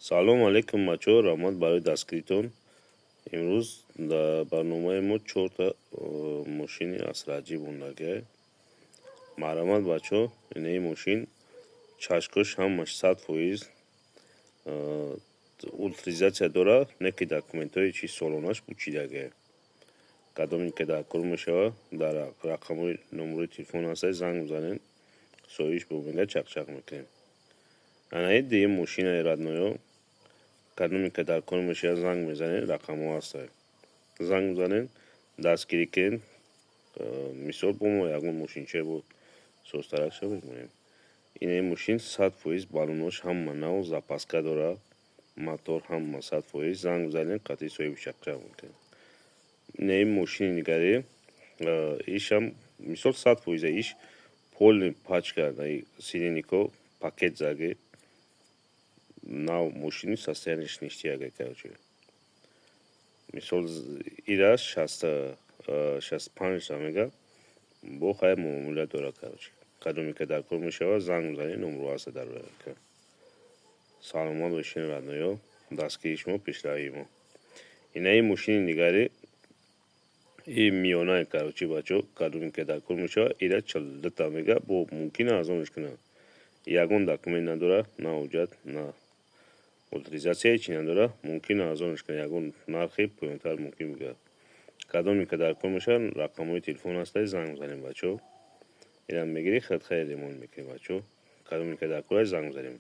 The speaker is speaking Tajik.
Салому алейкум, бачаҳо, раҳмат барои дастгиритон. Имрӯз дар барномаи мо чорта мошини асраҷӣ мондагиа. Марҳамат, бачаҳо, инаи мошин чашкош ҳамаш 100%, утилизация дора, не ки документҳои чи солонаш пучидагиа. Кадоме ки дар кор мешава, дар рақамҳои номерои телефон ҳаста, занг бизанед, соҳибиш бо мега чақчақ мекунем. Анаи дуюм мошинаи, родной ё, кадоме ки дар кор мешава, занг мезанед, рақамҳо ҳаста, занг бизанед, дастгирӣ кунед. Мисол, бо мо ягон мошинчае бо созтаракша мемонем. Инаи мошин 100%, баллонош ҳама нав, запаска дора, мотор ҳама 100%. Занг бизанед, қатъи соҳиби чақчақ мекунем. Инаи мошини дигаре, ишам мисол 100%а, иш полный пачка, сиденье ко пакет заги, нав мошини, состояние ш ништяк. Короче, мисол, ира 65 мега, бо хай муомила дора. Короче, кадоме ки дар кор мешава, занг бизанед, номро ҳаста дар. Саломат бошед, родной ё, дастгирии шумо пешравии мо. Инаи мошини дигаре и миёнае. Короче, бачаҳо, кадоме ки дар кор мешава, ира 42та мега, бо мумкин арзонш кунад. Ягон документ надора, на ҳуҷҷат, на утилизация, ҳечи надора. Мумкин арзонш кунад, ягон нархи поёнтар мумкин бигӯяд. Кадоме ки дар кор мешавад, рақамҳои телефон ҳаста, занг бизанем, бачаҳо. Инам мегирӣ, хел хеле ремонт мекунем, бачаҳо. Кадоме ки дар кор аст, занг бизанем.